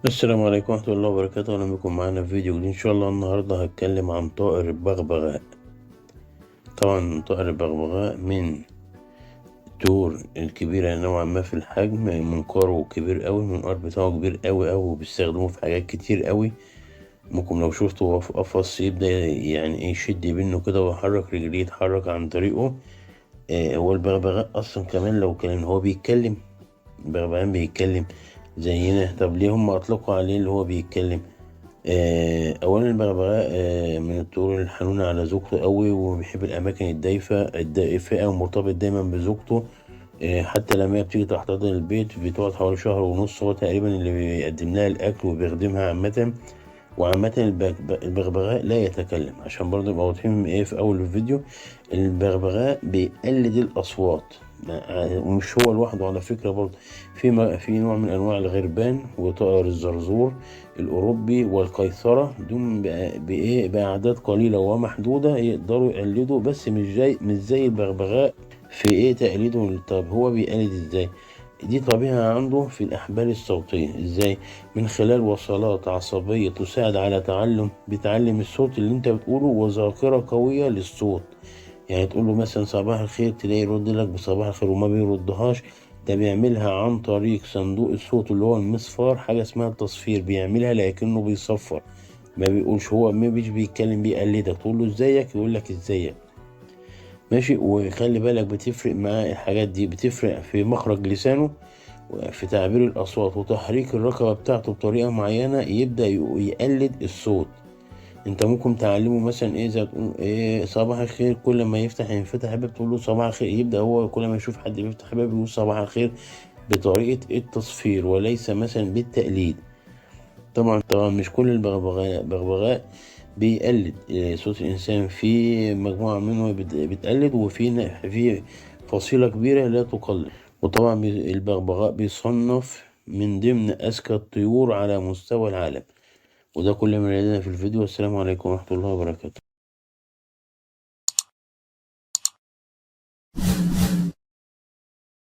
السلام عليكم ورحمة الله وبركاته. أهلا بكم معانا في فيديو جديد. إن شاء الله النهاردة هتكلم عن طائر البغبغاء. طبعا طائر البغبغاء من الطيور الكبيرة نوعا ما في الحجم، منقاره كبير أوي، المنقار بتاعه كبير أوي أوي، وبيستخدموه في حاجات كتير أوي. ممكن لو شفته وهو في قفص يبدأ يشد منه كده ويحرك رجليه، يتحرك عن طريقه. هو البغبغاء أصلا كمان لو كان هو بيتكلم، البغبغان بيتكلم زينا. طب ليه هم أطلقوا عليه اللي هو بيتكلم؟ أولا البغبغاء من الطيور الحنونة على زوجته قوي، وبيحب الأماكن الدافئة، ومرتبط دايما بزوجته. حتى لما هي بتيجي تحتضن البيت بتقعد حوالي شهر ونص، هو تقريبا اللي بيقدم لها الأكل وبيخدمها عامة. وعامة البغبغاء لا يتكلم، عشان برضه نبقى واضحين في أول الفيديو. البغبغاء بيقلد الأصوات، ومش هو لوحده على فكرة، برضه في نوع من أنواع الغربان وطائر الزرزور الأوروبي والقيثرة، دول بأعداد قليلة ومحدودة يقدروا يقلدوا، بس مش زي البغبغاء في تقليده. طب هو بيقلد إزاي؟ دي طبيعة عنده في الأحبال الصوتية. إزاي؟ من خلال وصلات عصبية تساعد على تعلم، بيتعلم الصوت اللي انت بتقوله، وذاكرة قوية للصوت. تقول له مثلا صباح الخير، تلاقيه يرد لك بصباح الخير وما بيردهاش. ده بيعملها عن طريق صندوق الصوت اللي هو المصفار، حاجة اسمها التصفير، بيعملها لكنه بيصفر، ما بيقولش، هو ما بيش بيتكلم، بيقلدك. تقول له ازيك يقول لك ازيك، ماشي. وخلي بالك بتفرق معاه الحاجات دي، بتفرق في مخرج لسانه وفي تعبير الأصوات وتحريك الرقبة بتاعته بطريقة معينة، يبدأ يقلد الصوت. انت ممكن تعلمه مثلا ايه، زي تقول ايه صباح الخير، كل ما ينفتح الباب تقول له صباح الخير، يبدأ هو كل ما يشوف حد بيفتح الباب يقول صباح الخير بطريقة التصفير وليس مثلا بالتقليد. طبعا مش كل البغبغاء بيقلد صوت الإنسان، في مجموعة منه بتقلد، وفي في فصيلة كبيرة لا تقلد. وطبعا البغبغاء بيصنف من ضمن أذكى الطيور على مستوى العالم. وده كل ما لدينا في الفيديو، والسلام عليكم ورحمة الله وبركاته.